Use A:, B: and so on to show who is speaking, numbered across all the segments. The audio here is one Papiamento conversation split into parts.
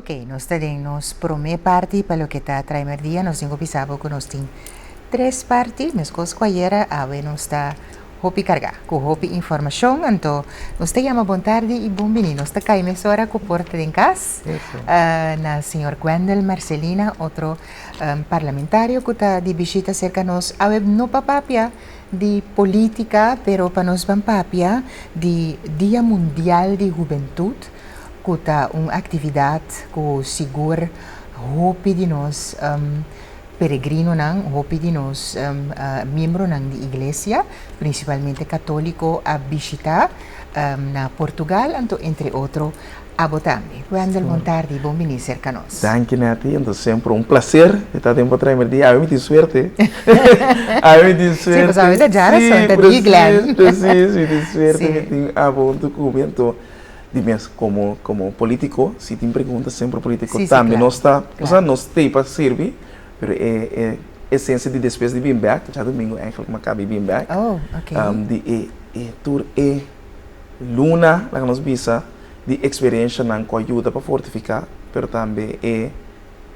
A: Ok, nos ta den nos promé parti pa loke ta Traimerdia. Nos tin ku bisa bo ku nos tin tres parti, meskos ku ayera, awe nos ta hopi kargá ku hopi informashon. Anto nos ta yama bon tardi i bon bini. Nos ta kai mesora ku porta den kas na señor Gwendel Marcelina, otro parlamentario ku ta di bishita serka nos. Awe no pa papia di polítika, pero pa nos ban papia di Dia Mundial di Hubentut, ku ta un aktividat ku sigur hopi di nos peregrinonan, hopi di nos miembronan di iglesia, prinsipalmente katóliko, a bishitá na Portugal, anto entre otro abo tambe. Wendel, bon tardi, bon bini serka nos.
B: Danki Netty, anto semper un placer di ta den bo Traimerdia. Awe mi tin suerte. Awe mi tin suerte.
A: Si, pasobra awe ta djarason, ta di Glen.
B: Si, precies, mi tin suerte, mi tin abo huntu ku mi, anto Di mes como como politico si tin pregunta semper politico tambe nos ta osea nos t'ey pa sirbi pero e e esencia di despues di bin bek djadomingo eigenlijk mi a caba di bin bek di e e tur e luna laga nos bisa di experiencianan cu a yuda pa fortifica pero tambe e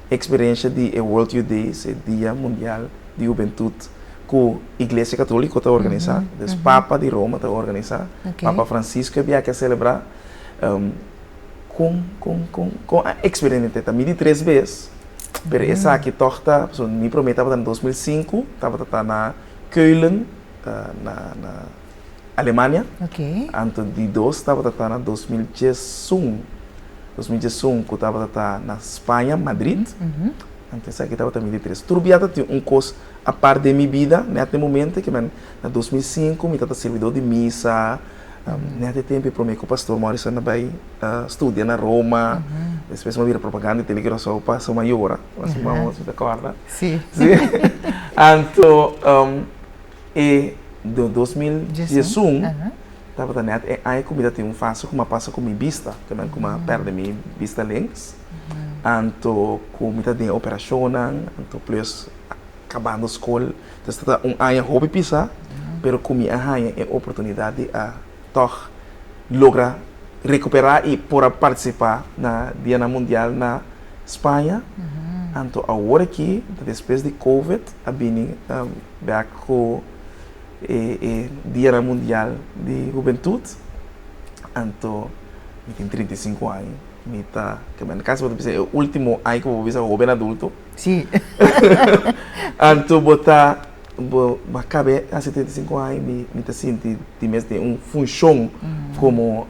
B: experiencia di e World Youth Days e dia mundial di hubentud ku Iglesia Katoliko ta organisá, dus Papa di Roma ta organisá, Papa Francisco e biaha a selebrá, kon kon kon kon a eksperiment'é ta? Mi di tres bes, pero esaki tòg ta, pasobra mi promé tabata na 2005, tabata ta na Keulen, na na Alemania, anto di dos tabata ta na 2011, 2011 ku tabata ta na Spaña, Madrid, anto esaki tabata mi di tres. Tur bia ta tin un kos apart den mi bida, nèt den momento ke men na 2005 mi tabata sirbidor di misa, nèt e tempu e promé ku pastor Morrison a bai studia na Roma, despues mi a bira propaganda di Tele Curaçao pa su mayora, su mama si ta kòrda.
A: Sí.
B: Anto e den 2011 tabata nèt e aña ku mi ta tin un fase ku mi a pasa ku mi bista, ke men ku mi a pèrdè mi bista links, anto ku mi ta den operashonnan, anto plus kabando skol, entonces ta un aña hopi pisa, pero ku mi a haña e oportunidat di a tòg logra rekuperá i por a partisipá na Dianan Mundial na Spaña. Anto awor aki, despues di Covid, a bini bèk ku e e Dianan Mundial di Hubentut. Anto mi tin 35 aña, mi ta, kasi bo ta bisa e último aña ku bo bisa hóben adulto.
A: Sí.
B: Anto bo ta, bo a kaba hasi 35 aña, mi, mi ta sinti di mes den un funshon komo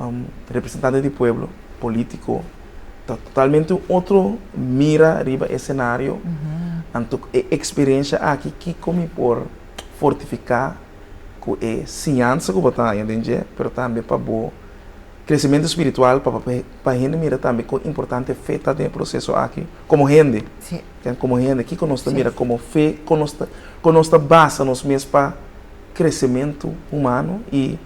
B: representante di pueblo, polítiko, ta totalmente un otro mira riba e senario. Anto e eksperensha aki kiko mi por fortifiká ku e siñansa ku bo ta haña den dje, pero tambe pa bo Kresementu spiritual pa pa hende mira tambe kon importante fe ta den e proseso aki komo hende. Komo hende, kiko nos ta mira komo fe, kon nos ta kon nos ta basa nos mes pa kresementu humano i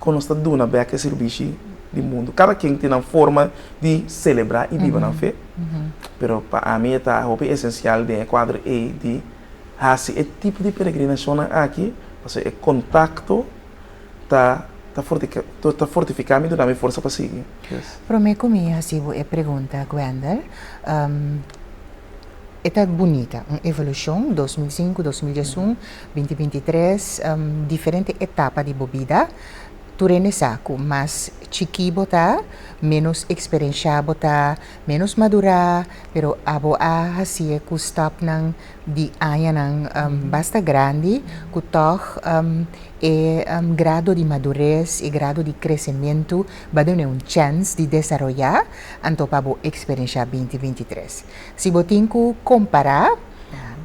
B: kon nos ta duna bek e sirbishi di mundu. Kada ken tin nan forma di selebrá i biba nan fe, pero pa ami e ta hopi esensial den e kuadro ei di hasi e tipo di peregrinashonnan aki pasobra e kontakto ta ta ta fortifiká mi duna mi forsa pa sigui.
A: Yes. Promé ku mi hasi bo e pregunta, Gwendel, e ta bunita, un evolushon, 2005, 2011, 2023, diferente etapa di bo bida. Tur hende sa ku mas chikí bo ta, ménos eksperenshá bo ta, ménos madurá, pero abo a hasié ku stapnan di añanan basta grandi ku tòg e grado di madures, e grado di kresementu ba dun'é un chèns di desaroyá anto pa bo eksperenshá 2023. Si bo tin ku kompará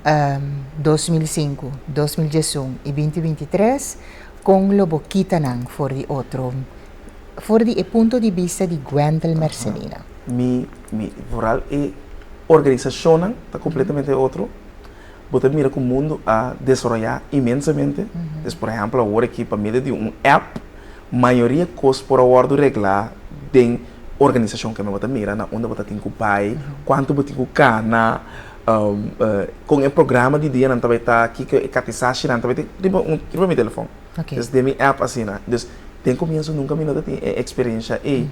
A: 2005, 2011 i 2023, kon lo bo kita nan for di otro for di e punto di bista di Gwendel Mercelina?
B: Mi mi vooral e organisashonnan ta kompletamente otro. Bo ta mira ku mundu a desaroyá inmensamente. Des por ehèmpel awor aki pa medio di un app mayoria kos por a wòrdu reglá den organisashon kende bo ta mira na unda bo ta tin ku bai, kuantu bo tin ku kana, kon e programa di dianan ta bai ta, kiko e katisashinan ta bai ta riba un riba mi telefòn. Des den mi app asina. Des den komienso nunka mi no ta tin e eksperensia ei.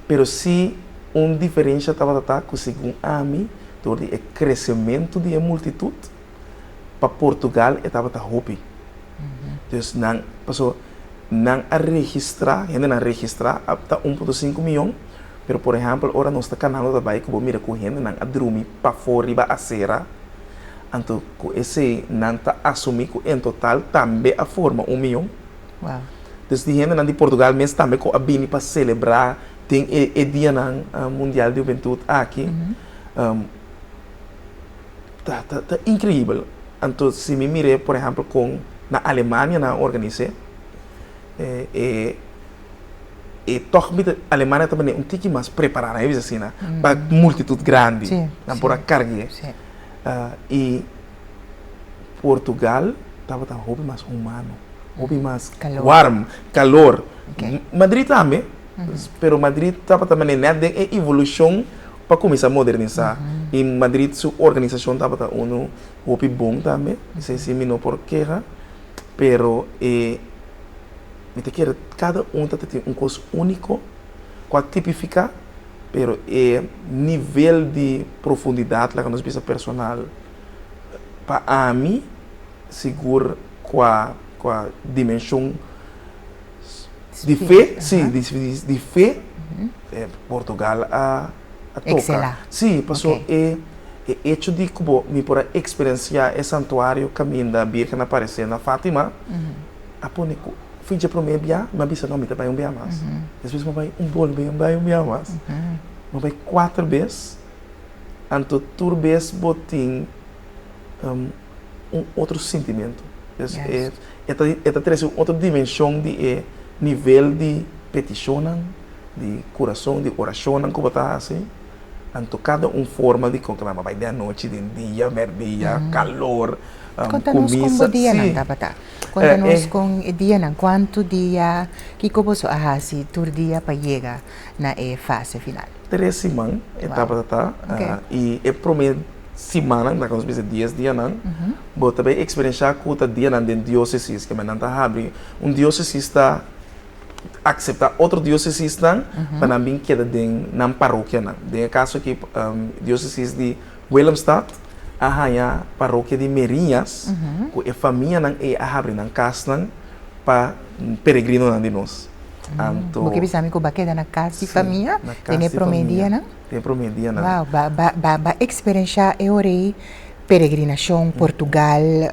B: Pero si. Un diferensha tabata ta ku segun ami dor di e kresementu di e multitut pa Portugal e tabata hopi. Dus nan paso nan a registrá, hendenan registrá ta 1.5 mion, pero por ehèmpel ora nos ta kanando ta bai ku bo mira ku hendenan a drumi pafó riba asera, anto ku esei nan ta asumí ku en total tambe a forma un mion. Dus di hendenan di Portugal mes tambe ku a bini pa selebrá den e e dianan mundial di hubentut aki ta ta ta inkreibel. Anto si mi mir'é por ehèmpel kon na Alemania nan a organis'é e e tòg mi ta Alemania ta manera un tiki mas prepará nan a bisa asina pa multitut grandi nan por a karg'é i Portugal tabata hopi mas humano. Hopi mas warm, calor. Madrid tambe, pero Madrid tabata manera net den e evolucion pa cuminsa modernisa. Y Madrid su organisacion tabata uno hopi bon tambe, esey si mi no por keha, pero e mi ta kere cada un ta tin un cos unico cu a tipifica, pero e nivel di profundidad laga nos bisa personal pa ami. Sigur kua kua dimenshon di fe, si, di fe Portugal a toka. Si, paso e e echo di ku bo mi por a eksperensiá e santuario kaminda Birgen a paresé na Fátima a pone ku fin dje promé bia mi a bisa no mi ta bai un bia mas. Despues mi a bai un bolbe un bai un bia mas. Mi a bai kuater bes anto tur bes bo tin un otro sintimentu. Dus e e ta e ta trese un otro dimenshon di e nivel di petishonnan, di kurason, di orashonnan ku bo ta hasi. Anto kada un forma di kon bo bai di anochi, den dia, mèrdia, kalor,
A: Konta nos kon bo
B: kumisa.
A: dianan
B: Si.
A: tabata. Konta nos kon e dianan, kuantu dia, kiko boso a hasi tur dia pa yega na e fase final?
B: Tres siman e tabata ta i e promé simannan, laga nos bisa dies dianan, bo ta bay eksperenshá ku ta dianan den diósesis, ke nan ta habri. Un diósesis ta akseptá otro diósesisnan pa nan bin keda den nan parokianan. Den e kaso aki diósesis di Willemstad a haña parokia di Meriñas ku e famianan ei a habri nan kasnan pa peregrinonan di nos. Anto.
A: Bo ke bisa mi ku bo a keda na kas di famia den e promé dianan?
B: Den e promé dianan.
A: Wow, ba ba ba ba eksperenshá e ora ei peregrinashon, Portugal,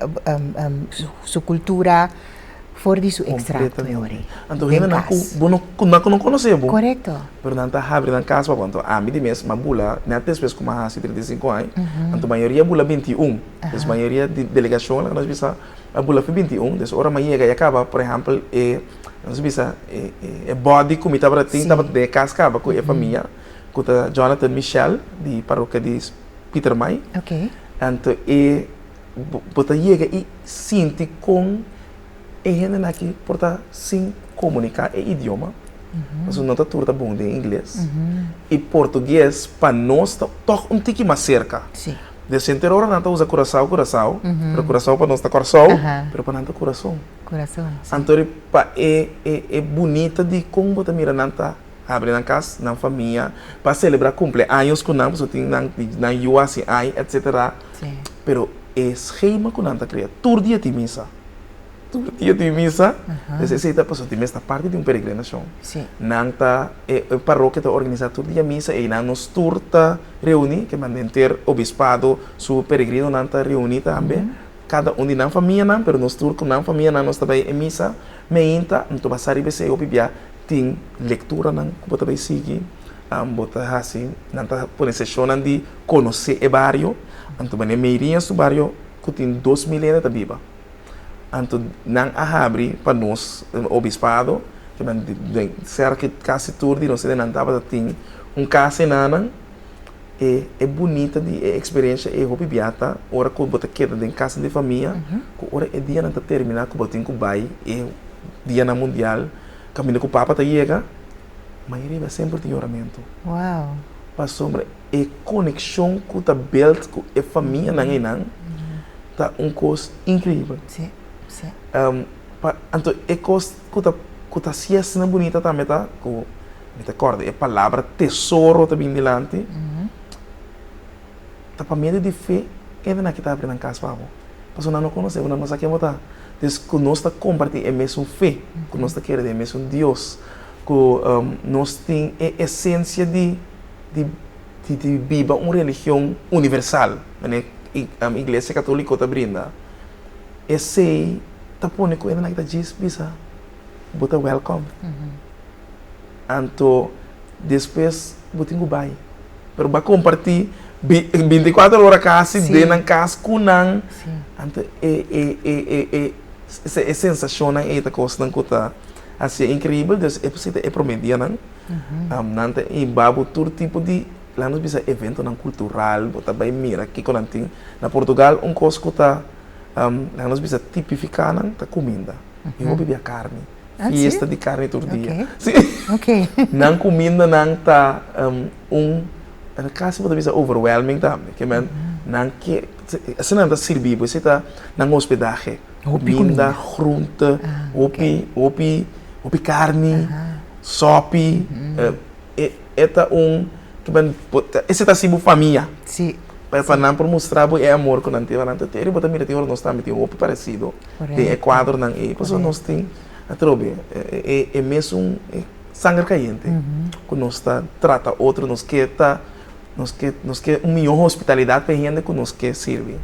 A: su kultura for di su ekstrakto e ora ei.
B: Anto hendenan ku bo no ku nan ku no konosé bo.
A: Korekto.
B: Pero nan ta habri nan kas pa bo. Anto ami di mes m'a bula nèt despues ku m'a hasi 35 aña. Anto mayoria bula 21. Pues mayoria di delegashon laga nos bisa a bula fi 21. Des ora m'a yega ya kaba por ehèmpel e Nos bisa e body ku mi tabata tin tabata den e kas kaba ku e famia ku ta Jonathan Michel di parokia di Pietermaai. Anto e bo ta yega i sinti kon e hendenan aki por ta sin komuniká e idioma pasobra no ta tur ta bon den ingles i portugues pa nos ta tòg un tiki mas serka. De senter ora nan ta usa Curaçao Curaçao pero Curaçao pa nos ta Kòrsou pero pa nan ta kurason.
A: Kurason, si.
B: Anto ri pa e e e bunita di kon bo ta mira nan ta habri nan kas, nan famia, pa selebrá kumpleaños ku nan, pasobra tin nan nan yu hasi aña etsetera.
A: Si.
B: Pero e schema ku nan ta krea, tur dia tin misa, tur dia tin misa, pues esei ta pasobra tin mes ta parti di un peregrinashon.
A: Si.
B: Nan ta e e parokia ta organisá tur dia misa, einan nos tur ta reuní, ke manda henter obispado su peregrinonan ta reuní tambe. Kada un di nan famianan, pero nos tur ku nan famianan nos ta bai e misa meinta, anto basá riba esei hopi bia tin lekturanan ku bo ta bai sigui, bo ta hasi, nan ta pone seshonnan di konosé e bario, anto manera Meirinha su bario ku tin 2000 hende ta biba, anto nan a habri pa nos obispado, serka kasi tur di nos hendenan tabata tin un kas enanan. E e bunita di e eksperensia ei hopi bia ta ora ku bo ta keda den kasa di famia, ku ora e dianan ta terminá ku bo tin ku bai e dianan mundial kaminda ku papa ta yega, mayoria bia semper tin yoramentu.
A: Wow.
B: Pasobra e konekshon ku ta build ku e famianan einan ta un kos inkreibel.
A: Sí, sí.
B: Pa anto e kos ku ta ku ta hasié asina bunita tambe ta ku. Mi ta kòrda e palabra tesoro ta bin dilanti. Ta pa medio di fe hendenan aki ta abri nan kas pa bo. Pasobra nan no konosé bo, nan no sa ken bo ta. Dus ku nos ta kompartí e mesun fe, ku nos ta kere den e mesun Dios, ku nos tin e esensia di di di biba un religion universal, manera Iglesia Katoliko ta brinda, esei ta pone ku hendenan aki ta djis bisa bo ta wèlkòm. Anto despues bo tin ku bai. Pero bo a kompartí bintikuater ora kasi den nan kas ku nan. Anto e e e e e e sensashonnan ei ta kosnan ku ta hasié inkreibel. Dus e por ta e promé dianan. Nan ta hiba bo tur tipo di, laga nos bisa eventonan kultural, bo ta bai mira kiko nan tin. Na Portugal un kos ku ta, laga nos bisa tipifiká nan ta kuminda. Mi hopi bia karni. Fiesta di karni tur dia. Sí. Nan kumindanan ta un, kasi bo ta bisa overwhelming tambe. Ke men nan ke, asina nan ta sirbi bo, esei ta nan hospedahe. Kuminda, groente, hopi, hopi, hopi karni, sòpi. E ta un, ke men, esei ta hasi bo famia. Pa nan por mustra bo e amor ku nan tin pa nan. Te bo ta mira tin ora nos tambe tin hopi paresido den e kuadronan ei. Pasobra nos tin atrobe e mesun sanger kayente ku nos ta trata otro, nos ke ta, nos ke, nos ke un mihó hospitalidat pa e hende ku nos ke sirbi.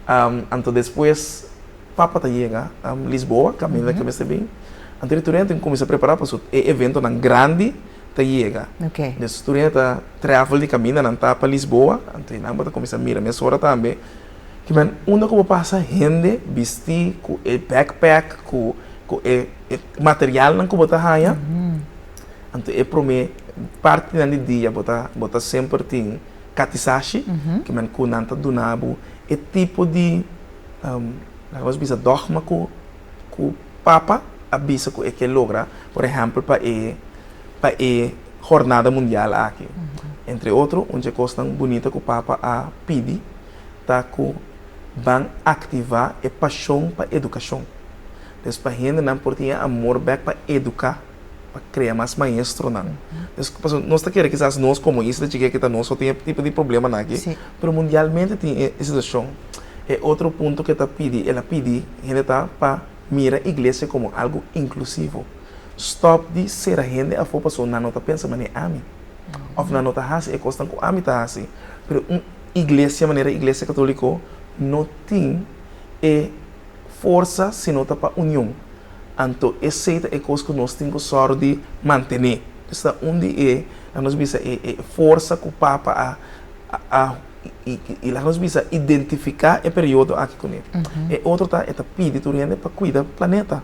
B: Anto despues Papa ta yega Lisboa, kaminda ke mester bin. Anto tur hende tin kuminsá prepará pasobra e eventonan grandi ta yega. Des tur hende ta travel di kaminda nan ta pa Lisboa, anto nan bo ta kuminsá mira mesora tambe ki men unda ku bo pasa hende bistí ku e backpack ku ku e materialnan ku bo ta haña. Anto e promé partinan di dia bo ta bo ta semper tin katisashi ki men ku nan ta duna bo e tipo di laga nos bisa dogma ku ku Papa a bisa ku e ke logra, por ehèmpel pa e pa e hornada mundial aki. Entre otro, un dje kosnan bunita ku Papa a pidi ta ku ban aktivá e pashon pa edukashon. Des pa hendenan por tin e amor bèk pa eduká, pa krea mas maestronan. Des pasobra nos ta kere kisas nos komo isla chikí aki ta nos so tin e tipo di problemanan aki, pero mundialmente tin e situashon. E otro punto ku e ta pidi, el a pidi hende ta pa mira iglesia komo algu inklusivo. Stòp di sera hende afó pasobra nan no ta pensa manera ami òf nan no ta hasi e kosnan ku ami ta hasi. Pero un iglesia manera Iglesia Katoliko no tin e forsa si no ta pa union. Anto esei ta e kos ku nos tin ku sòru di mantené. Esta un di e, laga nos bisa, e e forsa ku Papa a a i laga nos bisa identifiká e periodo aki kuné. E otro ta e ta pidi tur hende pa kuida planeta.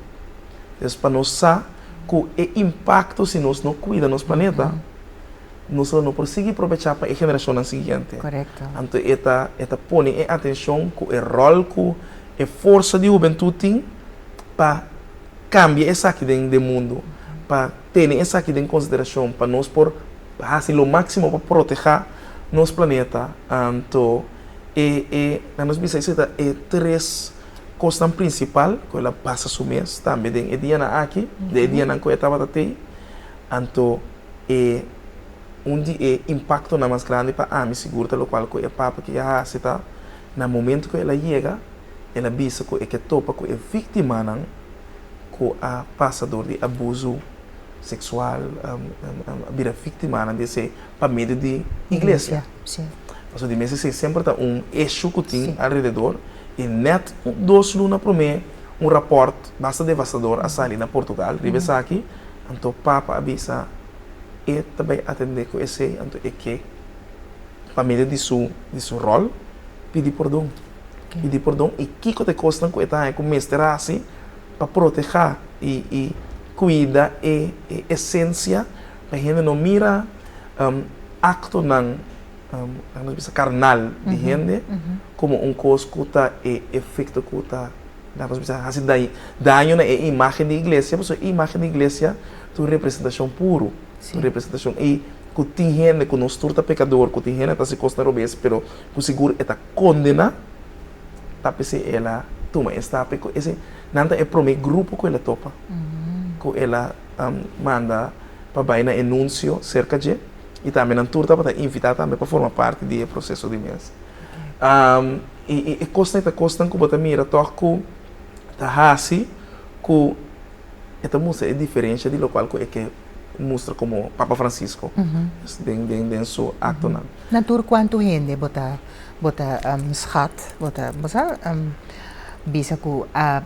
B: Des pa nos sa ku e impakto si nos no kuida nos planeta, nos lo no por sigui probechá pa e generashonnan siguiente. Anto e ta e ta pone e atenshon ku e ròl ku e forsa di hubentut tin pa kambia esaki den den mundu, pa tene esaki den konsiderashon pa nos por hasi lo máksimo pa protehá nos planeta. Anto e e laga nos bisa esei ta e tres kosnan prinsipal ku el a basa su mes tambe den e dianan aki, den e dianan ku e tabata tei. Anto e un di e impaktonan mas grandi pa ami sigur ta lokual ku e papa ke a hasi ta na momento ku el a yega el a bisa ku e ke topa ku e víktimanan ku a pasa dor di abusu seksual, a bira víktimanan di esei pa medio di iglesia. Pasobra di mes esei semper ta un issue ku tin alrededor i nèt dos luna promé un rapòrt basta devastador a sali na Portugal riba esaki, anto Papa a bisa e ta bai atendé ku esei, anto e ke pa medio di su di su ròl pidi pordon, pidi pordon i kiko ta e kosnan ku e ta haña ku mester hasi pa protehá i i kuida e e esensia pa hende no mira aktonan laga nos bisa karnal di hende komo un kos ku ta e efekto ku ta laga nos bisa hasi daño na e imágen di iglesia pasobra e imágen di iglesia ta un representashon puru un representashon i ku tin hende ku nos tur ta pekador ku tin hende ta hasi kosnan robes pero ku sigur e ta kondená ta p'esei el a tuma e stap ku esei nan ta e promé grupo ku el a topa ku el a manda. pa bai na e nuncio serka dje i tambe nan tur tabata invitá tambe pa forma parti di e proseso di mes. I e kosnan ei ta kosnan ku bo ta mira tòg ku ta hasi ku e ta mustra e diferensha di lokual ku e ke mustra komo Papa Francisco den su aktonan.
A: Na tur kuantu hende bo ta bo ta schat, bo ta bo sa bisa ku a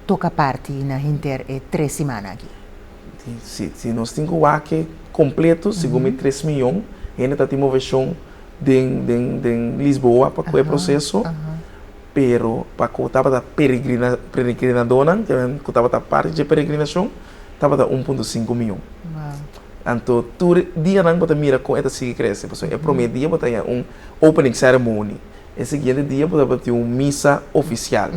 A: toka parti na henter e tres siman aki?
B: Si si nos tin ku wak e kompleto segun mi tres miyon hende ta tin moveshon den den den Lisboa pa ku e proseso. Pero pa ku tabata peregrina, peregrinadónan, ku tabata parti dje peregrinashon, tabata 1.5 mion. Anto tur dianan bo ta mira kon e ta sigui krese, pasobra e promé dia bo ta haña un opening ceremony, e siguiente dia bo ta tin un misa ofisial,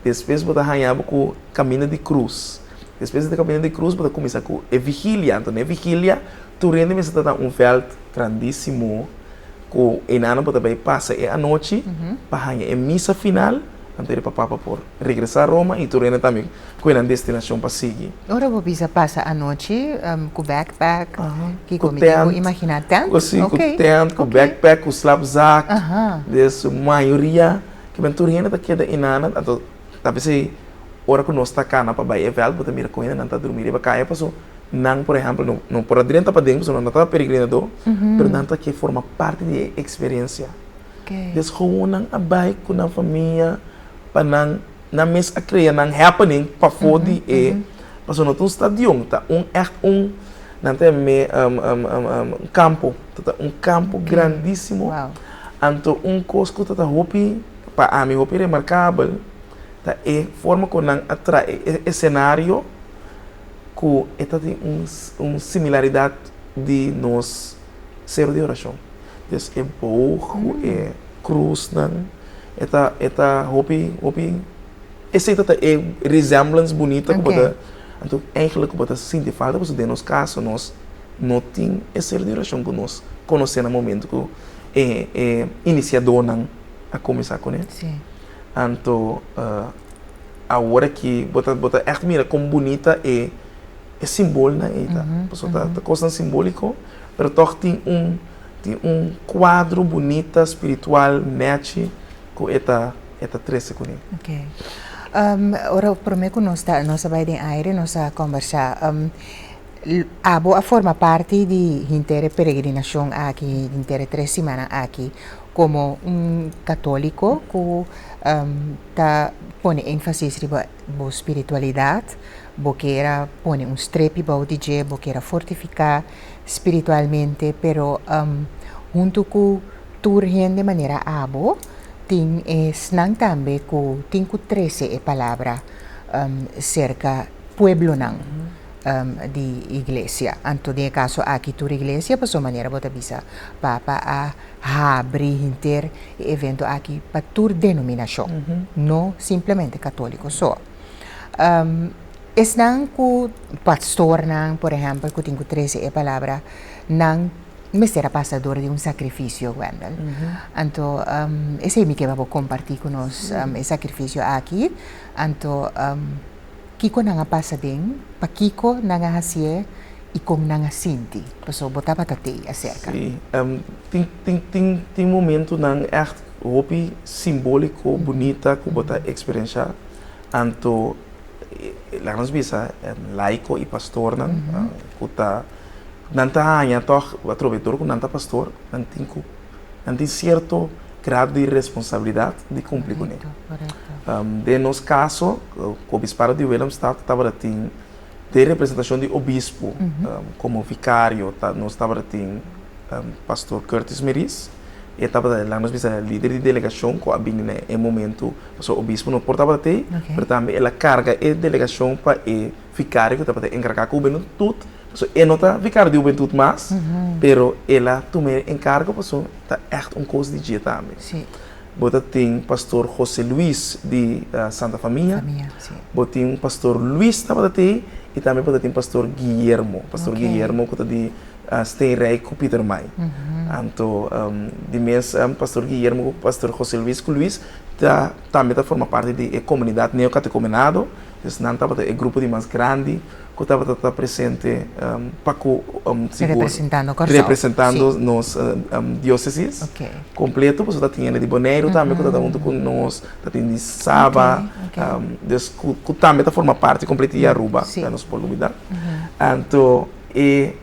B: despues bo ta haña bo ku kaminda di krus, despues di kaminda di krus bo ta kuminsá ku e vigilia, anto na e vigilia tur hende mester ta na un vèlt grandísimo. Ku einan bo ta bai pasa e anochi pa haña e misa final, anto e papa por regresá Roma i tur hende tambe ku e nan destinashon pa sigui.
A: Ora bo bisa pasa anochi ku backpack, kiko mi tin ku imaginá? Tent?
B: Si, ku tent, ku backpack, ku slapzak. Des mayoria kiben tur hende ta keda einan, anto ta p'esei ora ku nos ta kana pa bai e vèlt bo ta mira ku hendenan ta drumi riba kaya paso. Nan, por ehèmpel, no no por a drenta paden pasobra nan no tabata peregrinadó, pero nan ta ke forma parti di e eksperensia. Des gewoon nan a bai ku nan famia pa nan nan mes a krea nan happening pafó di e pasobra no ta un stadion, ta un ègt un nan ta yam'é un kampo, ta ta un kampo grandísimo. Anto un kos ku ta ta hopi pa ami hopi remarkabel ta e forma ku nan a traha e esenario. ku e ta tin un un similaridat di nos sero di orashon. Dus e boog ku e krusnan e ta e ta hopi hopi esei ta ta e resemblance bunita ku bo ta anto eigenlijk ku bo ta sinti falta pasobra den nos kaso nos no tin e sero di orashon ku nos konosé na momento ku e e inisiadónan a kuminsá kuné. Anto Awor aki bo ta bo ta ègt mira kon bunita e e simbolnan ei ta. Pasobra ta ta kosnan simboliko, pero tòg tin un tin un kuadro bunita spiritual nèchi ku e ta e ta trese kuné.
A: Oke. Ora promé ku nos ta nos a bai den aire nos a kòmbersá. Abo a forma parti di henter e peregrinashon aki, henter e tres simannan aki komo un katóliko ku ta pone énfasis riba bo spiritualidat, bo kier a pone un strepi bou di dje, bo kier a fortifiká spiritualmente, pero huntu ku tur hende manera abo tin esnan tambe ku tin ku trese e palabra serka pueblonan di iglesia. Anto den e kaso aki tur iglesia, pasobra manera bo ta bisa Papa a habri henter e evento aki pa tur denominashon, no simplemente katóliko so. Esnan ku pastornan, por ehèmpel, ku tin ku trese e palabra, nan mester a pasa dor di un sakrifisio, Wendell. Anto, esei mi ke pa bo kompartí ku nos e sakrifisio aki. Anto, kiko nan a pasa den, pakiko nan a hasié? i kon nan a sinti? Pasobra bo tabata tei aserka.
B: Sí, tin, tin, tin, tin momentunan ègt hopi simbóliko, bunita ku bo ta eksperenshá. Anto, laga nos bisa, laiko i pastornan ku ta, nan ta haña tòg atrobe dor ku nan ta pastor, nan tin ku, nan tin sierto grado di responsabilidat di kumpli kuné. Den nos kaso, ku Obispado di Willemstad tabata tin. Den representashon di obispu komo vikario ta nos tabata tin pastor Curtis Meris, e tabata laga nos bisa lider di delegashon ku a bini na e momentu pasobra obispu no por tabata tei, pero tambe el a karga e delegashon pa e vikario ku tabata enkargá ku hubentut, pasobra e no ta vikario di hubentut mas, pero el a tuma e enkargo pasobra ta ègt un kos di dje tambe. Bo ta tin Pastor Jose Luis di Santa Famia. Bo tin Pastor Luis tabata tei. I tambe por ta tin Pastor Guillermo, Pastor Guillermo ku ta di Steenrijk ku Pietermaai. Anto di mes Pastor Guillermo ku Pastor José Luis ku Luis ta tambe ta forma parti di e komunidat Neocatecumenado. Dus nan tabata e grupo di mas grandi ku tabata ta presente pa ku sigur
A: Representando Kòrsou.
B: representando nos diosesis kompleto pasobra ta tin hende di Boneiru tambe ku ta huntu ku nos, ta tin di Saba, dus ku ku tambe ta forma parti kompleto di Aruba, ya nos por lubida. Anto e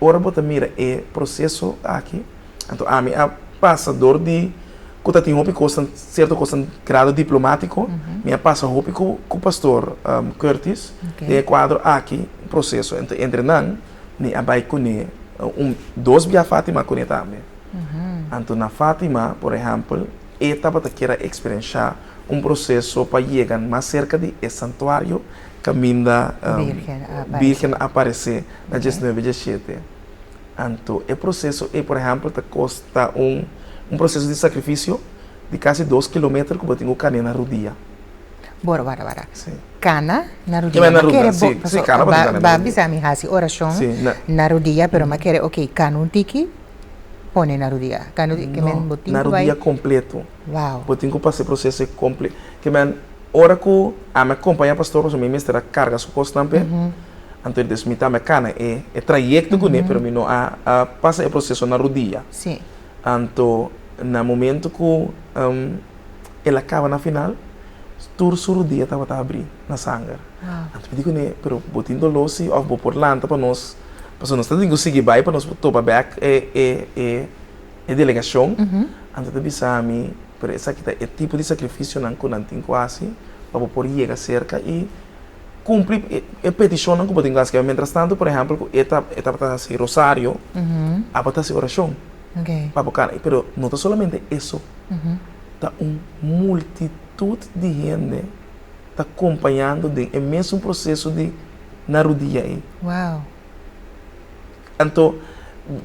B: ora bo ta mira e proseso aki, anto ami a pasa dor di ku ta tin hopi kosnan, sierto kosnan grado diplomátiko, mi a pasa hopi ku ku pastor Curtis den e kuadro aki proseso. Anto entre nan mi a bai kuné un dos bia Fátima kuné tambe. Anto na Fátima, por ehèmpel, e tabata kier a eksperenshá un proseso pa yega mas serka di e santuario kaminda Bírgen a aparesé na diesnuebe diesshete. Anto e proseso ei, por ehèmpel, ta kosta un un proseso di sakrifisio di kasi dos kilometer ku bo tin ku kana na rudia.
A: Boro, wara, wara.
B: Sí.
A: Kana na rudia.
B: Na
A: Ma
B: rudia,
A: kere
B: sí.
A: bo,
B: Sí,
A: paso
B: kana bo tin
A: ba,
B: kana na
A: ba
B: rudia.
A: bisa mi hasi orashon
B: Sí, na.
A: na rudia, pero m'a kere, okey, kana un tiki, pone na rudia. Kana un tiki, ke
B: No,
A: men bo tin
B: na
A: ku bai.
B: rudia kompleto.
A: Wow.
B: Bo tin ku pasa e proseso ei komple. Ke men ora ku ami a kompañá pastor, pasobra mi mester a karga su kosnan p'e. Anto des mi tambe a kana e e trayekto kuné, pero mi no a a pasa e proseso na rudia.
A: Sí.
B: Anto na momento ku el a kaba na final, tur su rudia tabata abrí na sanger. Anto mi di kuné, pero bo tin doló si òf bo por lanta pa nos, pasobra nos ta tin ku sigui bai pa nos por topa bèk e e e e delegashon. Anto e ta bisa mi, pero esaki ta e tipo di sakrifisionan ku nan tin ku hasi pa bo por yega serka i Cumpli e peticionnan cu bo tin cu haci. Mientras tanto, por ehempel, cu e ta e tabata haci rosario, abo ta haci oracion pa bo cana. Pero no ta solamente eso, ta un multitud di hende ta compañando den e mesun proceso di na rudia ey. Anto,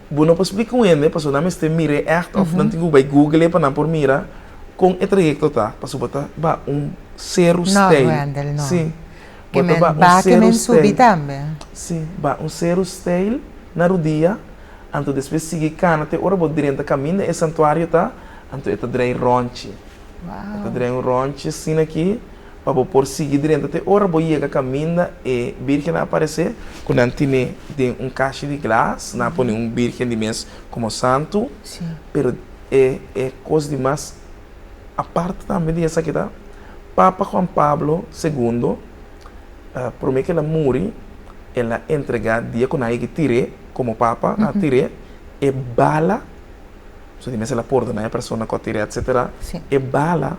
B: bo no por splika un hende pasobra nan mester mir'é ègt òf nan tin ku bai google pa nan por mira kon e trayekto ta. Pasobra bo ta ba un seru steil.
A: No, Wendel, no.
B: Sí.
A: Ke
B: Bo ta
A: men
B: ba un
A: ba ke
B: seru
A: men subi
B: steil.
A: tambe.
B: Sí, ba un seru steil na rudia, anto despues sigui kana te ora bo drenta kaminda e santuario ta, anto e ta drei ròntchi. E ta drei un ròntchi asina aki. Pa bo por sigui drenta te ora bo yega kaminda e Birgen a aparesé, ku nan tine den un kashi di glas, nan a pone un Birgen di mes komo santu, pero e e kos di mas apart tambe di esaki ta, Papa Juan Pablo Segundo, promé ku el a muri, el a entregá dia ku nan a yega tir'é komo Papa, nan a tir'é e bala, so di mes el a pordoná e persona ku a tir'é etsetera, e bala.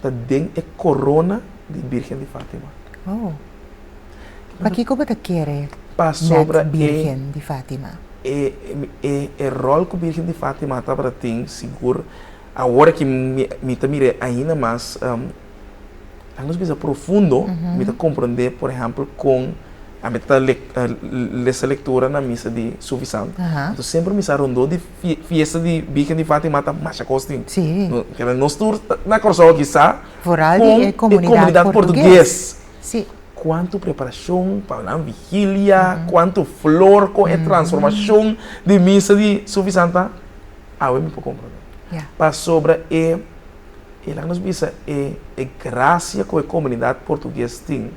B: ta den e corona di Birgen di Fatima.
A: Oh. Pakico bo ta kere
B: Pasobra
A: net Birgen di Fatima?
B: E, e, e rol cu Birgen di Fatima tabata tin sigur awor aki mi, mi ta mira ainda mas, um, laga nos bisa profundo, mi ta comprende por ehempel con ami ta lesa lectura na misa di Sufi Sant. Anto semper mi sa rondó di fiesta di Birgen di Fatima ta masha kos tin. Keda nos tur na Kòrsou aki sa
A: Vooral
B: kon
A: di e
B: e
A: komunidat
B: komunidat
A: portugues.
B: portugues Kuantu preparashon pa nan vigilia, kuantu flor kon e transformashon di misa di Sufi Sant ta, awe mi por komprondé. Pasobra e E laga nos bisa e e gracia cu e comunidad portugues tin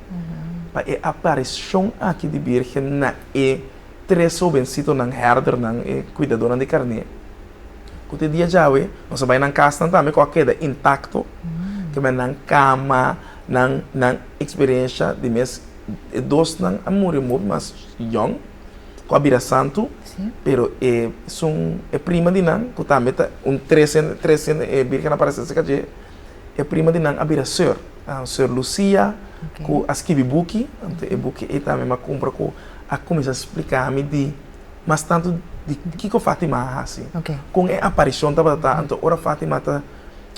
B: pa e aparicion aki di Birgen na e tres hobencitonan, herdernan, e cuidadornan di carné, cu te dia djawe nos a bay nan casnan tambe cu a keda intacto, ke men nan cama, nan nan experiencia di mes e dosnan a muri hopi mas yong. ku a bira santu, pero e esun e prima di nan ku tambe ta un tres hende tres hende e Birgen a parese serka dje, e prima di nan a bira seur, seur Lucia ku a skibi buki, anto e buki ei tambe mi a kumpra ku a kuminsá splika mi di mas tantu di kiko Fatima a hasi, kon e aparishon tabata ta, anto ora Fatima ta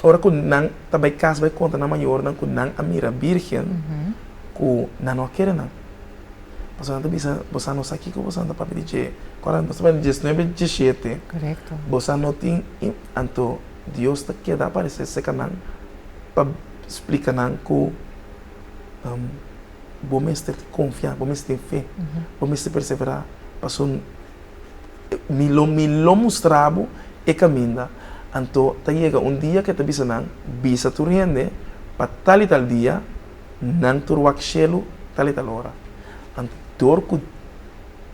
B: ora ku nan ta bai kas bai konta nan mayornan ku nan a mira Birgen ku nan no a kere nan. Pasobra nan ta bisa, Bosa no sa kiko bosa ta papia di dje. Kòrda nos ta papia di diesnuebe, dieshete.
A: Korekto.
B: Bosa no tin, anto Dios ta keda aparesé serka nan pa splika nan ku Bo mester konfia, bo mester tin fe, bo mester perseverá, pasobra mi lo mi lo mustra bo e kaminda. Anto ta yega un dia ku e ta bisa nan, Bisa tur hende pa tal i tal dia nan tur wak shelu tal i tal ora. Anto dor ku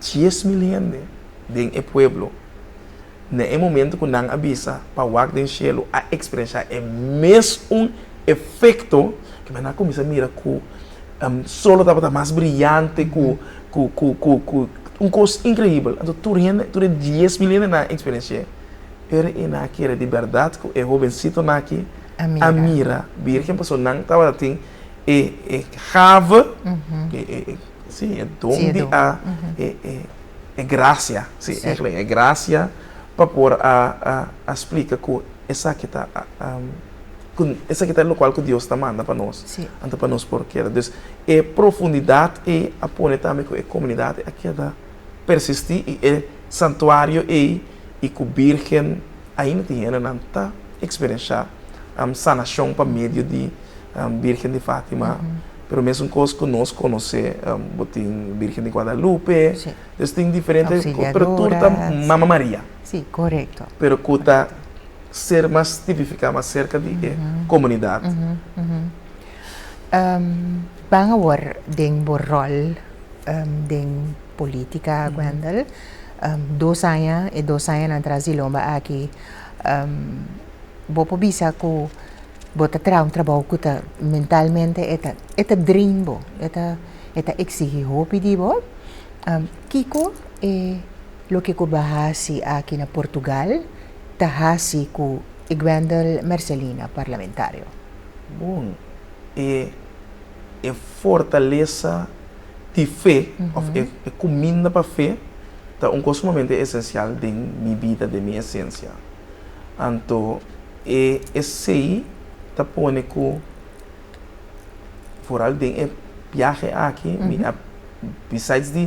B: 10,000 hende den e pueblo na e momento ku nan a bisa pa wak den shelu a eksperenshá e mes un efekto ku nan a kuminsá mira ku solo tabata mas briyante ku ku ku ku ku un kos inkreibel. Anto tur hende tur e 10,000 hende nan a eksperensh'é pero e nan a kere di bèrdat ku e hobensitonan aki a mira Birgen pasobra nan tabata tin e e gave e e si e don di a e e E gracia, si, eigenlijk e gracia pa por a a a splica cu esaki ta cu esaki ta locual cu Dios ta manda pa nos, anto pa nos por keda. Dus e profundidad ey a pone tambe cu e comunidad a keda persisti y e santuario ey y cu Birgen ainda tin hendenan ta experiencia sanacion pa medio di Birgen di Fatima, pero mesun kos ku nos konosé, bo tin Birgen di Guadalupe, dus tin diferente, pero tur ta Mama Maria.
A: Sí, korekto.
B: Pero ku ta ser mas tipifiká mas serka di e komunidat.
A: Ban awor den bo ròl den polítika, Gwendell. Dos aña, e dos añanan tras di lomba aki, bo por bisa ku Bo ta traha un trabou ku ta mentalmente e ta e ta drain bo, e ta e ta eksigi hopi di bo. Kiko e loke ku bo a hasi aki na Portugal ta hasi ku e Gwendell Mercelina parlamentario?
B: Bon, e e fortalesa di fe òf e e kuminda pa fe ta un kos sumamente esensial den mi bida, den mi esensia. Anto e esei ta pone ku foral den e biahe aki mi a besides di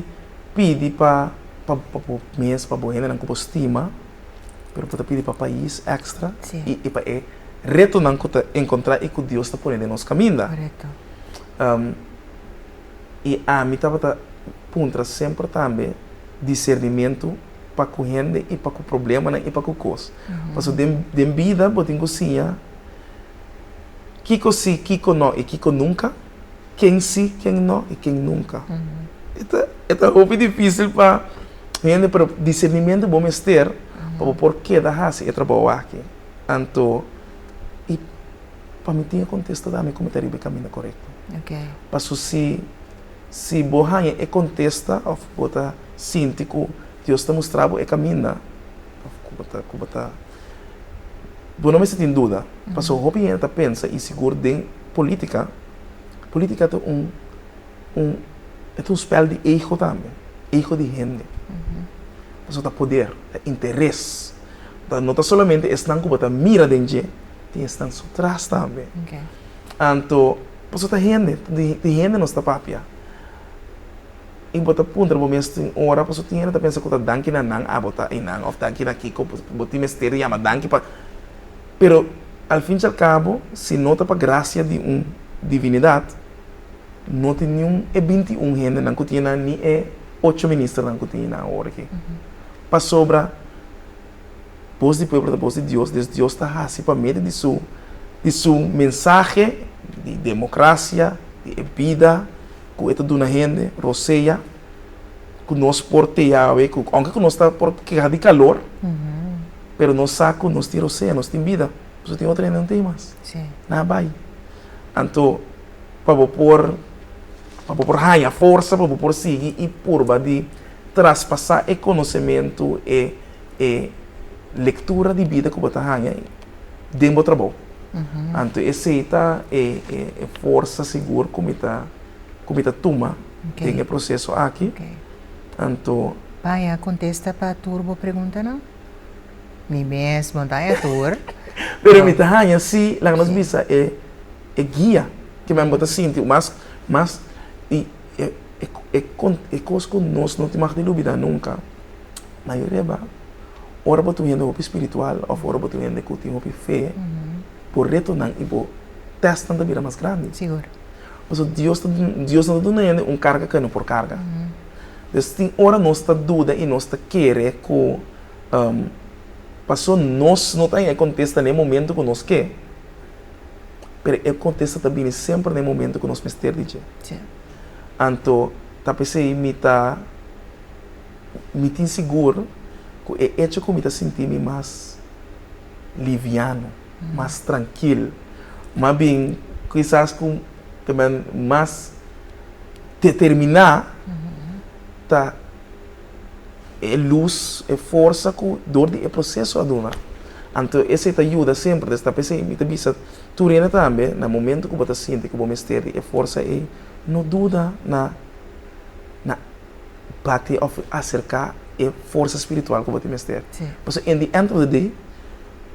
B: pidi pa pa bo mes, pa bo hendenan ku bo stima, pero bo ta pidi pa pais extra i pa e retonan ku ta enkontrá i ku Dios ta pone den nos kaminda. I ami tabata puntra semper tambe disernimentu pa ku hende i pa ku problemanan i pa ku kos. Pasobra den den bida bo tin ku siña kiko si, kiko no i kiko nunka, ken si, ken no i ken nunka. E ta e ta hopi difísil pa hende pero disernimentu bo mester pa bo por keda hasi e trabou aki. Anto i pa mi tin e kontesta tambe ku mi ta riba e kaminda korekto. Pasobra si Si bo haña e kontesta òf bo ta sinti ku Dios ta mustra bo e kaminda òf ku bo ta ku bo ta bo no mester tin duda. Pasobra hopi hende ta pensa i sigur den polítika, polítika ta un un e ta un spèl di ego tambe, ego di hende. Pasobra ta poder, ta interes, ta no ta solamente esnan ku bo ta mira den dje, tin esnan su tras tambe. Anto, pasobra ta hende, di hende nos ta papia. I bo ta puntra bo mes tin ora, pasobra tin hende ta pensa ku ta danki na nan abo ta einan òf danki na kiko, bo tin mester di yama danki pa. Pero al fin i al kabo, si no ta pa grasia di un divinidat, no tin niun e 21 hendenan ku tin einan ni e ocho ministernan ku tin einan awor aki. Pasobra. Bos di pueblo ta bos di Dios, des Dios ta hasi pa medio di su di su mensahe di demokrasia, di e bida ku e ta duna hende, rosea, ku nos por te yawe, ku ounke ku nos ta por keha di kalor, pero nos sa ku nos tin rosea, nos tin bida, pasobra tin otro hende no tin mas, nan a bai. Anto pa bo por pa bo por haña forsa, pa bo por sigui i purba di traspasá e konosementu, e e lectura di bida cu bo ta haña den bo trabou. Anto esey ta e e forsa sigur cu mi ta cu mi ta tuma den e proceso aki. Anto.
A: Paña contesta pa tur bo preguntanan? Mi mes bo no ta haña tur.
B: Pero mi ta haña si, laga nos bisa e e guia ke men bo ta sinti mas mas i e e e cos cu nos no tin mag di lubida nunca. Mayoria ba, ora bo ta un hende hopi spiritual òf ora bo ta un hende ku tin hopi fe, bo retonan i bo tèstnan ta bira mas grandi.
A: Sigur.
B: Pasobra Dios ta Dios no ta duna hende un karga ku e no por karga. Dus tin ora nos ta duda i nos ta kere ku pasobra nos no ta haña e kontesta na e momento ku nos ke, pero e kontesta ta bini semper na e momento ku nos mester di dje. Anto ta p'esei mi ta mi tin sigur ku e echo ku mi ta sinti mi mas liviano, mas trankil, mas bin kisas ku ta ben mas determiná ta e lus, e forsa ku dor di e proseso a duna. Anto esei ta yuda semper. Des ta p'esei mi ta bisa tur hende tambe, na momento ku bo ta sinti ku bo mester di e forsa ei, no duda na na bati òf aserká e forsa spiritual ku bo tin mester. Pasobra in the end of the day,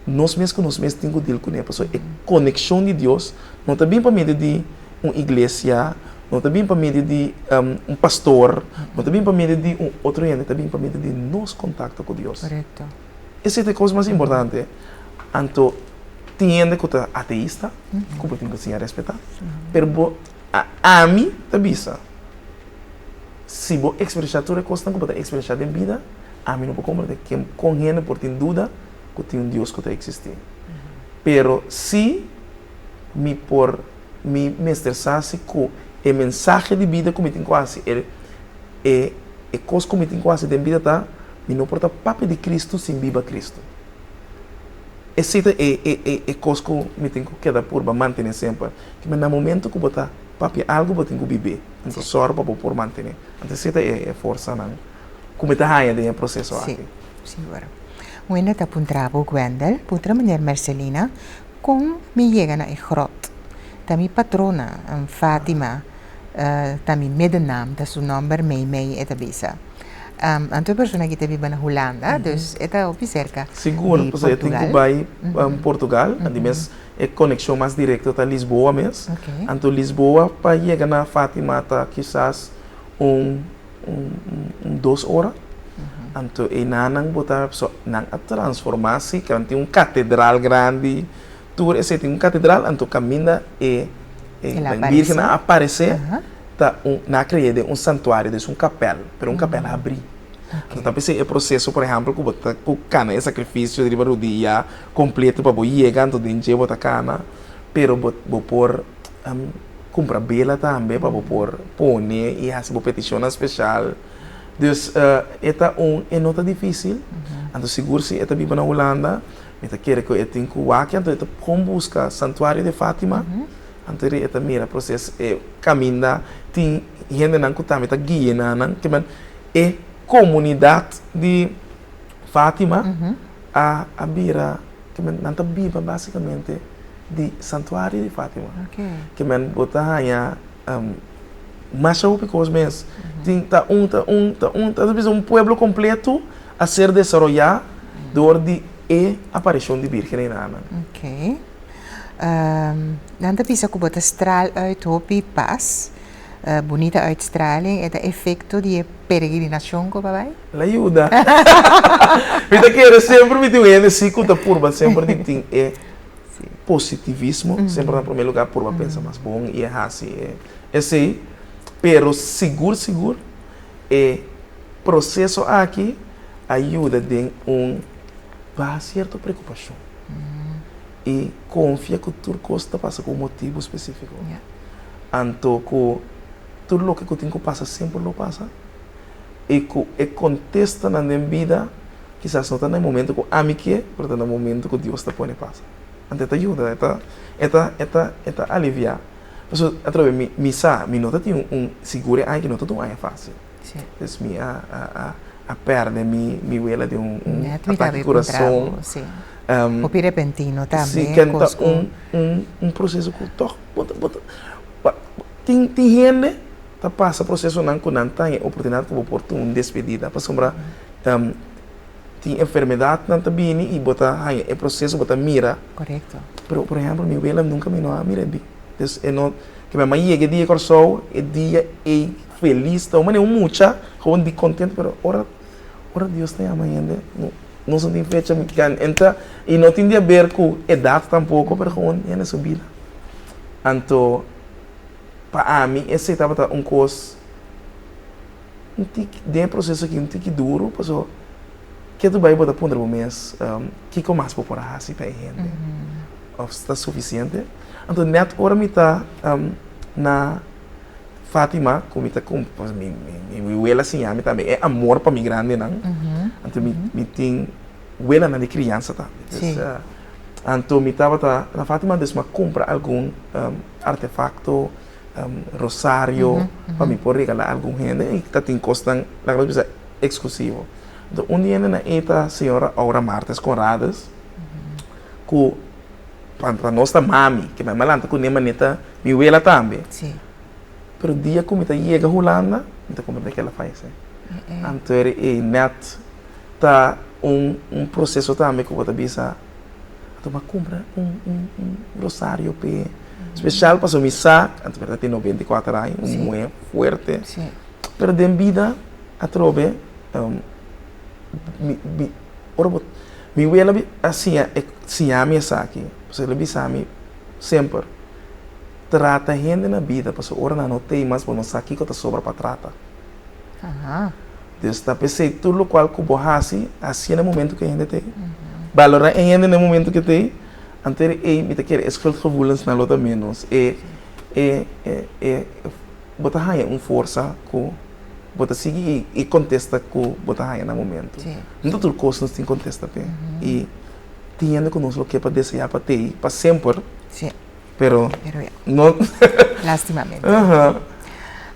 B: nos mes ku nos mes tin ku deal kuné. Pasobra e konekshon di Dios no ta bin pa medio di un iglesia, no ta bin pa medio di un pastor, no ta bin pa medio di un otro hende, ta bin pa medio di nos kontakto ku Dios. Esei ta e kos mas importante. Anto tin hende ku ta ateista, ku bo tin ku siña respetá, pero bo ami ta bisa. Si bo eksperenshá tur e kosnan ku bo ta eksperenshá den bida, ami no por komprendé ken kon hende por tin duda ku tin un Dios ku ta eksistí. Pero si mi por, mi mester sa si ku e mensahe di bida ku mi tin ku hasi, e e e kos ku mi tin ku hasi den bida ta, mi no por ta papia di Kristu sin biba Kristu. Esei ta e e e e kos ku mi tin ku keda purba mantené semper. Kiba na momento ku bo ta papia algu bo tin ku bib'é. Anto sòru pa bo por mantené. Anto esei ta e forsanan ku mi ta haña den e proseso aki.
A: Sí, sigur. Wenda ta puntra bo, Gwendel, puntra meneer Mercelina, kon mi yega na e grot. Ta mi patrona, Fatima, ta mi middennaam, ta su nòmber Meimei e ta bisa. Anto e persona aki ta biba na Hulanda, dus e ta hopi serka di
B: Sigur, pasobra e tin ku bai Portugal, di mes E konekshon mas direkto ta Lisboa mes. Anto Lisboa pa yega na Fatima ta kisas un un dos ora. Anto einan bo ta so nan a transforma si ke nan tin un katedral grandi tur esei tin un katedral anto kaminda e e Birgen a aparesé ta un nan a krea den un santuario des un kapèl pero un kapèl habrí. Anto ta p'esei e proseso por ehèmpel ku bo ta ku kana e sakrifisio riba rudia kompleto pa bo yega anto den dje bo ta kana pero bo bo por kumpra bela tambe pa bo por pone i hasi bo petishonnan speshal dus e ta un e no ta difisil anto sigur si e ta biba na Hulanda mi ta kere ku e tin ku wak anto e ta kon buska Santuario de Fatima anto e ta mira proses e kaminda tin hendenan ku tambe ta guia nan kimen e komunidat di Fatima a a bira ke men nan ta biba basikamente di santuario di Fatima. Ke men bo ta haña masha hopi kos mes. Tin ta un ta un ta un ta bisa un pueblo kompleto a ser desaroyá dor di e aparishon di Birgen einanan.
A: Oké. Nan ta bisa ku bo ta straal uit hopi pas. Bunita uitstraling, e ta efecto di e peregrinacion cu bo a bai?
B: La yuda. Mi ta kere semper mi tin un hende si cu ta purba semper di tin e positivismo, semper na prome lugar purba pensa mas bon y e haci e esey, pero sigur sigur e proceso aki a yuda den un baha cierto preocupacion y confia cu tur cos ta pasa cu un motibo specifico. Anto ku tur loke ku tin ku pasa semper lo pasa i ku e kontestanan den bida kisas no ta na e momento ku ami ke pero ta na momento ku Dios ta pone pasa. Anto e ta yuda, e ta e ta e ta e ta aliviá. Pasobra atrobe mi mi sa mi no ta tin un sigur e aña aki no ta un aña fásil. Pues mi a a a a pèrdè mi mi wela den un un atake di kurason.
A: Hopi repentino tambe.
B: Si ken ta un un un proseso ku tòg Bo ta, bo ta, tin, tin hende ta pasa prosesonan ku nan ta haña e oportunidat ku bo por tuma un despedida pasobra tin enfermedatnan ta bini i bo ta haña e proseso, bo ta mira.
A: Korekto.
B: Pero por ehèmpel mi wela nunka mi no a mira e bi. Dus e no, ke mi a yega e dia Kòrsou, e dia ei felis, ta un manera un mucha gewoon di kontento pero ora, ora Dios ta yama hende no, nos no tin fecha, mi ta, i no tin di haber ku edat tampoko pero gewoon hende su bida. Anto Pa ami esei tabata un kos un tiki den e proseso aki un tiki duru paso ke tu bai bo ta puntra bo mes kiko mas bo por a hasi pa e hende of ta sufisiente. Anto nèt ora mi ta na Fatima ku mi ta mi mi wela siña mi tambe e amor pa mi grandenan anto mi mi tin welanan di kriansa tambe. Anto mi tabata na Fatima dus mi a kumpra algun artefakto, rosario pa mi por regalá algun hende i ta tin kosnan laga nos bisa eksklusivo. Anto un di hendenan ei ta señora Aura Martes Conrades ku pa nos ta mami, ke mi a lanta kuné manera mi wela tambe. Pero dia ku mi ta yega Hulanda mi ta komprendé ku el a fayesé. Anto ei nèt ta un un proceso tambe ku bo ta bisa a tuma kumpra un un un rosario p'e special pasobra mi sa anto mi ta tin 94 aña un muhé fuerte pero den bida atrobe mi mi ora bo mi wela a siña e siña mi esaki pasobra el a bisa mi semper trata hende na bida pasobra ora nan no tei mas bo no sa kiko ta sobra pa trata. Dios ta p'esei tur lokual ku bo hasi, hasié na e momentu ku e hende t'ei. Balorá e hende na e momentu ku e t'ei, anto ei mi ta kere e schuldgevoelensnan lo ta ménos. E e e e bo ta haña un forsa ku bo ta sigui i kontesta ku bo ta haña na momentu. No ta tur kos nos tin kontesta p'e i tin hende ku nos lo ke pa deseá pa t'ei pa semper. Pero no.
A: Lastimamente.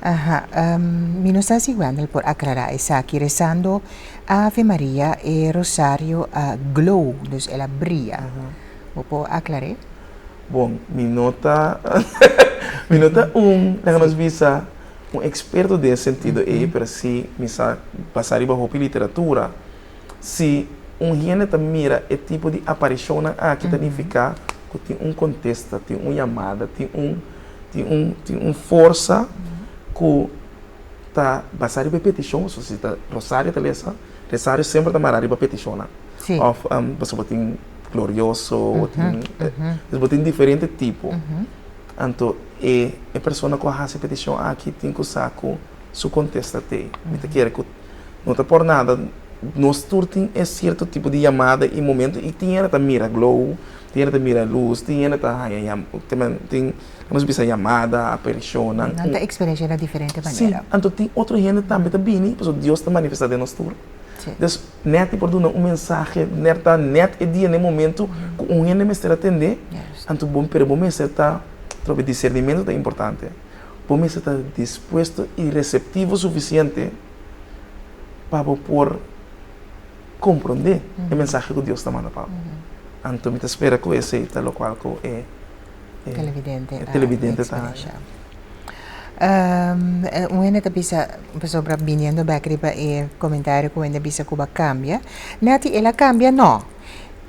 A: Aha. Mi no sa si Wendel por aclara esaki. Rezando Ave Maria e rosario a glow, dus el a bria. Bo por aclar'é?
B: Bon, mi no ta mi no ta un, laga nos bisa, un experto den e sentido ei, pero si mi sa basa riba hopi literatura. Si un hende ta mira e tipo di aparishonnan aki ta nifiká ku tin un kontesta, tin un yamada, tin un tin un tin un forsa ku ta basá riba e petishon. So si ta rosario ta lesa, resario semper ta mará riba petishonnan. Òf pasobra bo tin glorioso, bo tin bo tin diferente tipo. Anto e e persona ku a hasi e petishon aki tin ku sa ku su kontesta t'ei. Mi ta kere ku. No ta por nada, nos tur tin e cierto tipo di yamada y momento y tin hende ta mira glow, tin hende ta mira luz, tin hende ta haya yam, tin, nos bisa yamada, aparicionnan.
A: Nan ta experiencia na diferente manera.
B: Si, anto tin otro hende tambe ta bini, pasobra Dios ta manifesta den nos tur.
A: Si.
B: Dus net di por duna un mensahe, net ta net e dia na e momento cu un hende mester atende, anto bo, pero bo mester ta, trobe discernimento ta importante, bo mester ta dispuesto y receptivo suficiente. pa bo por komprondé e mensahe ku Dios ta manda pa bo. Anto mi ta spera ku esei ta lokual ku e televidente ta haña.
A: Un hende ta bisa, pasobra biniendo bèk riba e komentario ku hende a bisa ku bo a kambia, Netty, el a kambia? No.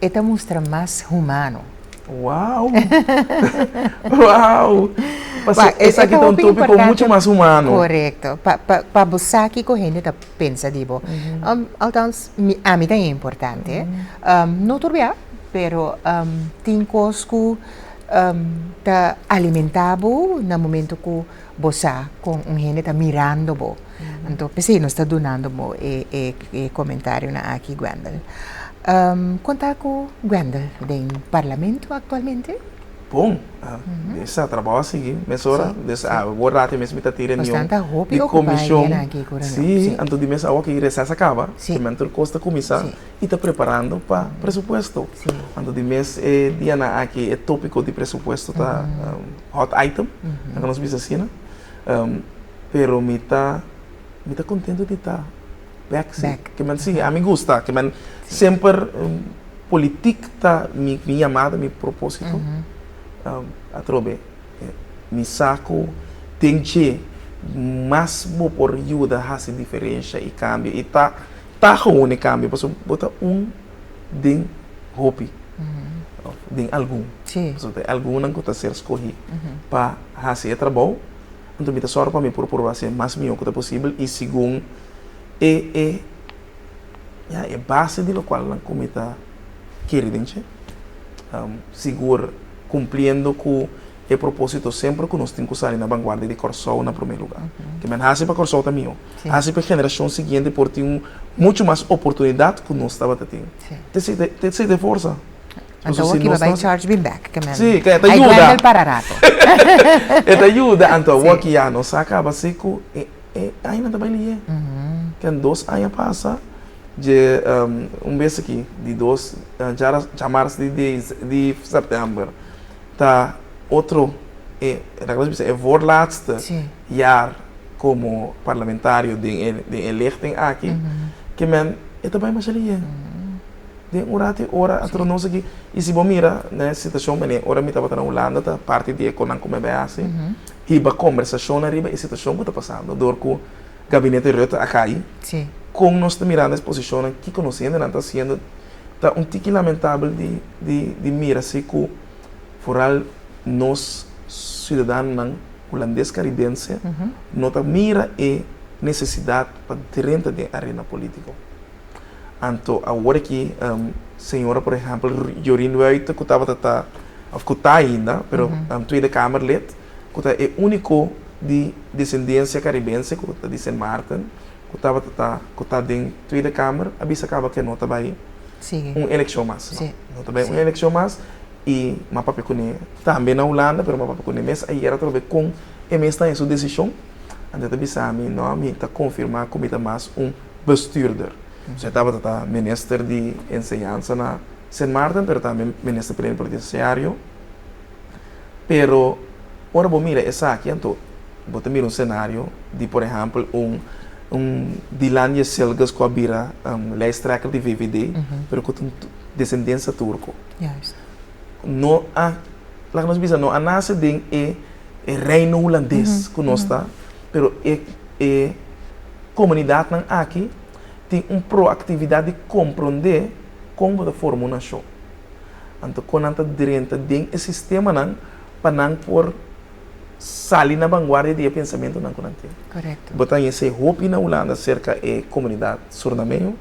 A: E ta mustra mas humano.
B: Wow! Wow! Pasobra esaki ta un tópiko muchu mas humano.
A: Korekto. Pa pa pa bo sa kiko hende ta pensa di bo. Althans, mi ami ta importante. No tur bia, pero tin kos ku ta alimentá bo na momento ku bo sa kon un hende ta mirando bo. Anto p'esei nos ta dunando bo e e e komentarionan aki, Gwendel. Kon ta ku Gwendel den parlamento aktualmente?
B: Bon, esa trabou a sigui mesora. Des awor rati mes mi ta tin reunion di komishon. Si, anto di mes awor ki reses a kaba, kimen tur kos ta kuminsá i ta preparando pa presupuesto. Anto di mes e dianan aki e topiko di presupuesto ta hot item, laga nos bisa asina. Pero mi ta mi ta contento di ta bek si. Ke men si ami gusta ke men semper politik ta mi mi yamada mi proposito atrobe mi sa ku den dje mas bo por yuda hasi diferensha i kambio i ta ta gewoon e kambio pasobra bo ta un den hopi òf den algun pasobra ta e algunnan ku ta ser skohí pa hasi e trabou. Anto mi ta sòru pa mi por purba hasi e mas mihó ku ta posibel i segun e e ya e base di lokualnan ku mi ta kere den dje. Sigur kumpliendo ku E propósito semper ku nos tin ku sali na vanguardia di Kòrsou na promé lugá. Ke men hasi pa Kòrsou ta mihó. Hasi pa e generashon siguiente por tin un muchu mas oportunidat ku nos tabata tin. Te esei ta e forsa.
A: Anto awor ki bo bai charge bin bek. Ke men
B: Sí, ke e ta
A: ai
B: yuda.
A: Gwendel para rato.
B: E ta yuda. Anto awor ki ya nos a kaba si ku e e añanan ta bai lié. Ken dos aña pasa dje un bes aki di dos djamars di di sèptèmber. Ta otro e laga nos bisa e voorlaatste jaar como parlamentario den e den e lichting aki ke men e ta bai masha lihe den un rato y ora a nos aki y si bo mira na e situacion mene ora mi tabata na Hulanda ta parti di e konan ku mi a bai hasi hiba combersacionnan riba e situacion ku ta pasando dor ku gabinete Rutte a kai kon nos ta mirando es posicionnan kiko nos hendenan ta haciendo. Ta un tiki lamentabel di di di mira si ku foral nos siudadanonan hulandes karibense no ta mira e nesesidat pa drenta den arena polítiko. Anto awor aki señora por ehèmpel Jorien Wuite ku tabata ta òf ku ta ainda pero Tweede Kamerlid ku ta e úniko di desendensia karibense ku ta di Sint Maarten ku tabata ta ku ta den Tweede Kamer a bisa kaba ke no ta bai un elekshon mas no. No ta bai un elekshon mas i m'a papia kuné tambe na Hulanda pero m'a papia kuné mes ayer atrobe kon e mes ta haña su desishon anto e ta bisa mi no mi ta konfirmá ku mi ta mas un bestuurder. So e tabata ta minister di enseñansa na Sint Maarten pero tambe minister plenipotenciario pero ora bo mira esaki anto Bo ta mira un senario di por ehèmpel un un Dilan Yesilgöz ku a bira lijsttrekker di VVD, pero ku ta un desendensia turko. No a, laga nos bisa, no a nase den e e reino hulandes ku nos ta, pero e e komunidatnan aki tin un proaktividat di komprondé kon bo ta forma un nashon. Anto kon nan ta drenta den e sistemanan pa nan por sali na vanguardia di e pensamentonan ku nan tin.
A: Korekto.
B: Bo ta hesei hopi na Hulanda serka e komunidat surnameño,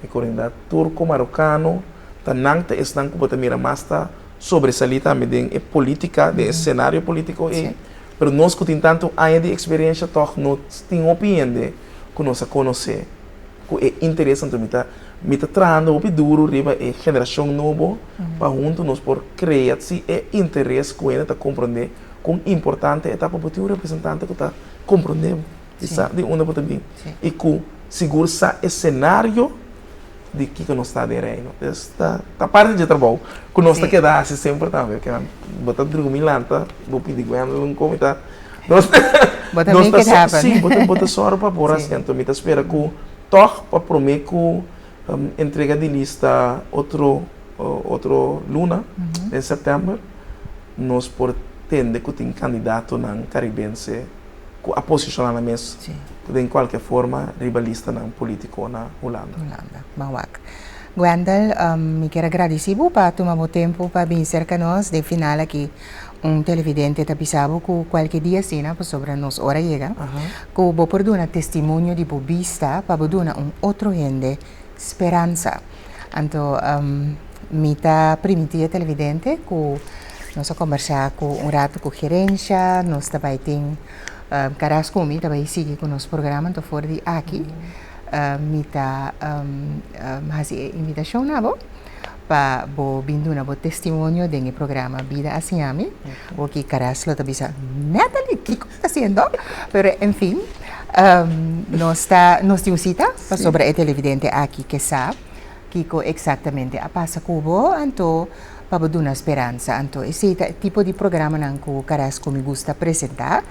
B: e komunidat turko, marokano, ta nan ta esnan ku bo ta mira mas ta sobresalí tambe den e polítika, den e senario polítiko ei. Pero nos ku tin tantu aña di eksperensha tòg no tin hopi hende ku nos a konosé ku e interes. Anto mi ta mi ta trahando hopi duru riba e generashon nobo pa huntu nos por krea si e interes ku hende ta komprondé kon importante e ta pa bo tin un representante ku ta komprondé bo i sa di unda bo ta bin i ku sigur sa e senario di kiko nos ta den Reino. Dus ta ta parti dje trabou ku nos ta keda hasi semper tambe. Bo ta drumi lanta bo pidi Gwendolyn un komi ta nos
A: Bo ta make it happen.
B: Si, bo ta sòru pa por hasi. Anto mi ta spera ku Tòg pa promé ku entrega di lista otro otro luna, den sèptèmber, nos por tende ku tin kandidatonan karibense ku a posishoná nan mes den kualke forma riba listanan polítiko na Hulanda.
A: Hulanda. Ban wak. Gwendel, mi kier a gradisí bo pa tuma bo tempu pa bini serka nos den final aki. Un televidente ta bisa bo ku kualke dia asina, pasobra nos ora yega, ku bo por duna testimonio di bo bista pa bo duna un otro hende speransa. Anto mi ta primintí e televidente ku nos a kombersá ku un ratu ku gerensha, nos ta bai tin karas ku mi ta bai sigui ku nos programa, anto for di aki mi ta hasi e invitashon na bo. Pa bo bin duna bo testimonio den e programa Bida a Siña Mi. Bo ki Karas lo ta bisa, Natalie, kiko bo ta hasiendo? Pero en fin, nos ta, nos tin un sita pasobra e televidente aki ke sa kiko eksaktamente a pasa ku bo, anto pa bo duna speransa. Anto esei ta e tipo di programanan ku Karas ku mi gusta presentá,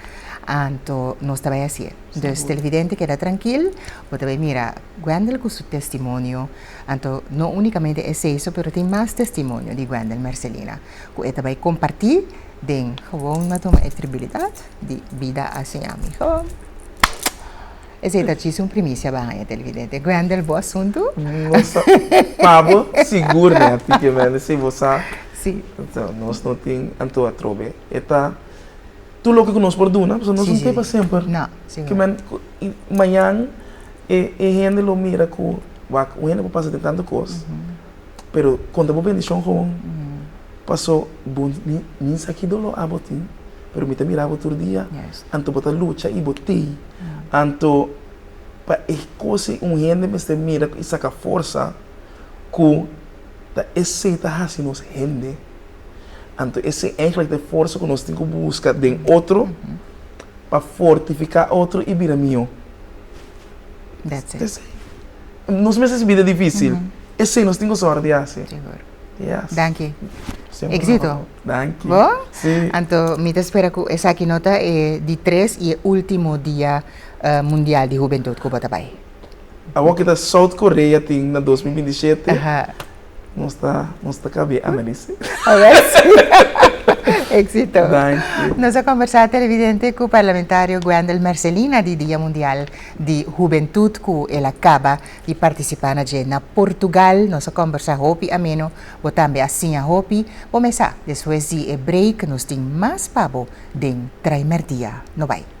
A: anto nos ta bai hasié. Dus televidente keda trankil, bo ta bai mira Gwendel ku su testimonio. Anto no únikamente esei so pero tin mas testimonio di Gwendel Mercelina ku e ta bai kompartí den Gewoon na tuma e tribilidat di bida a siña mi. Gewoon. Esei ta djis un primisia ba haña televidente. Gwendel, bo asuntu?
B: Nos ta pa bo sigur nèt di ke mende si bo sa.
A: Si.
B: Anto nos no tin anto atrobe. E ta tur loke ku nos por duna pasobra nos no ta pa semper.
A: No, sigur.
B: Ke men mañan E e hende lo mira ku wak un hende por pasa den tantu kos, pero konta bo bendishon gewoon. Paso bo ni sa ki doló abo tin, pero mi ta mira bo tur dia, anto bo ta lucha i bo tei. Anto pa e kos ei un hende mester mira i saka forsa ku ta esei ta hasi nos hende. Anto esei eigenlijk ta e forsa ku nos tin ku buska den otro pa fortifiká otro i bira mihó.
A: That's it.
B: Esei. Nos mester hasi bida difísil. Esei nos tin ku sòru di hasi.
A: Sigur.
B: Yes.
A: Danki.
B: Semper
A: Éxito.
B: Danki.
A: Bo?
B: Sí.
A: Anto mi ta spera ku esaki no ta e di tres i e último dia mundial di hubentut ku bo ta bai.
B: Awor ki ta South Korea tin na 2027.
A: Aha.
B: Nos ta nos ta kabia analis'é.
A: Alright. Éxito.
B: Danki.
A: Nos a kombersá televidente ku parlamentario Gwendel Mercelina di Dia Mundial di Hubentut ku el a kaba di partisipá na dje na Portugal. Nos a kombersá hopi ameno. Bo tambe a siña hopi. Bo mesa, despues di e break nos tin mas pa bo den Traimerdia. No bai.